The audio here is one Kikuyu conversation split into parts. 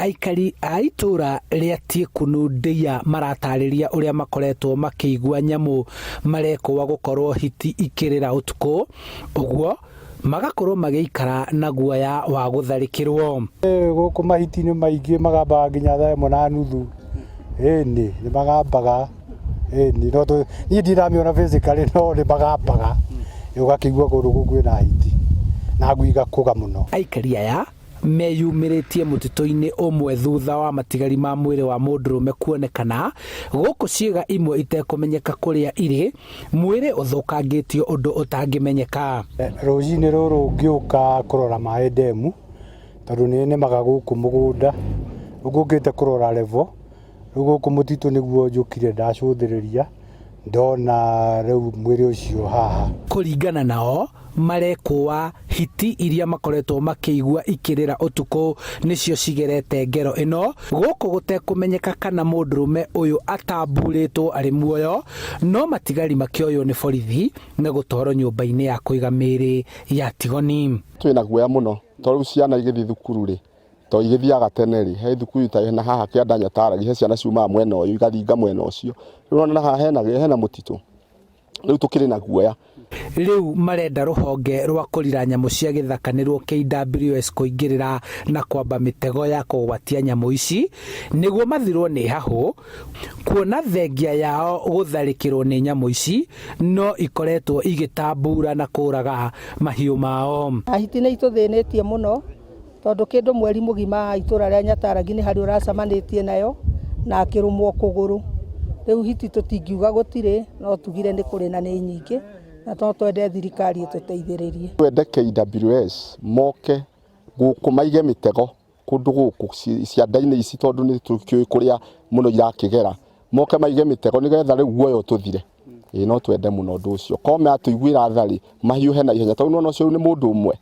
Aikari a itũra rĩa Tiekunu Ndeia maratarĩria ũrĩa makoretwo makĩigua nyamũ marekũa gũkorwo hiti ikĩrĩra ũtukũ, ũguo magakorwo magĩikara na guoya wa gũtharĩkĩrwo. Gũkũ mahiti nĩ maingĩ, magambaga nginya 1:30. Ĩni nĩ magambaga, ĩni no niĩ ndiramĩona physically, no nĩ magambaga, ũgakĩigua kũndũ kũu kwĩna hiti na ngui igakũga mũno. Aikari aya meyumĩrĩtie mũtitũ-inĩ ũmwe thutha wa matigari ma mwĩrĩ wa mũndũrũme kuonekana gũkũ ciĩga imwe itekũmenyeka kũrĩa irĩ, mwĩrĩ ũthũkangĩtio ũndũ ũtangĩmenyeka. Rũcinĩ rũrũ ngĩũka kũrora maĩ ndemu, tondũ nĩ nĩmaga gũkũ mũgũnda, rĩu ngũkĩte kũrora level, rĩu gũkũ mũtitũ nĩguo njũkire ndacũthĩrĩria, ndona rĩu mwĩrĩ ũcio haha. Kũringana nao, marekũa hiti iria makoretwo makĩigua ikĩrĩra ũtukũ nĩcio cigerete ngero ĩno, gũkũ gũtekũmenyeka kana mũndũrũme ũyũ atamburĩtwo arĩ muoyo, no matigari makĩoywo nĩ borithi na gũtwarwo nyũmba-inĩ ya kũiga mĩĩrĩ ya Tigoni. Twĩna guoya mũno tondũ rĩu ciana igĩthiĩ thukuru rĩ, to igĩthiaga tene rĩ, he thukuru ta na haha kĩanda Nyataragi, he ciana ciumaga mwena ũyũ igathinga mwena ũcio. Rĩu ũrona na haha hena mũtitũ, rĩu tũkĩrĩ na guoya. Rĩu marenda rũhonge rwa kũrira nyamũ cia gĩthaka nĩruo KWS kũingĩrĩra na kwamba mĩtego ya kũgwatia nyamũ ici nĩguo mathirwo nĩ hahũ, kuona thengia yao gũtharĩkĩrwo nĩ nyamũ ici no ikoretwo igĩtambura na kũraga mahiũ mao. Hiti nĩ itũthĩnĩtie mũno tondũ kĩndũ mweri mũgima itũra rĩa Nyataragi nĩ harĩ ũracemanĩtie nayo na akĩrũmwo kũgũrũ. Rĩu hiti tũtingiuga gũtirĩ, no tugire nĩ kũrĩ na nĩ nyingĩ, na no twende thirikari ĩtũteithĩrĩrie. Twende KWS moke gũkũ maige mĩtego kũndũ gũkũ cianda-inĩ ici, tondũ nĩ tũkĩũĩ kũrĩa mũno irakĩgera, moke maige mĩtego nĩgetha rĩu guoya ũtũthire. Ĩĩ no twende mũno ũndũ ũcio. Korwo matũiguĩra tha rĩ, mahiũhe na ihenya, tondũ nĩwona ũcio rĩu nĩ mũndũ ũmwe,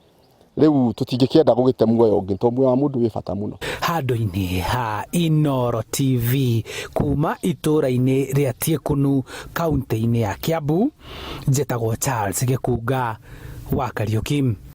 rĩu tũtingĩkĩenda gũgĩte muoyo ũngĩ, tondũ muoyo wa mũndũ wĩ bata mũno. Handũ-inĩ ha Inooro TV kuma itũra-inĩ rĩa Tiekunu kaunti-inĩ ya Kiambu, njĩtagwo Charles Gĩkunga wa Kariũki.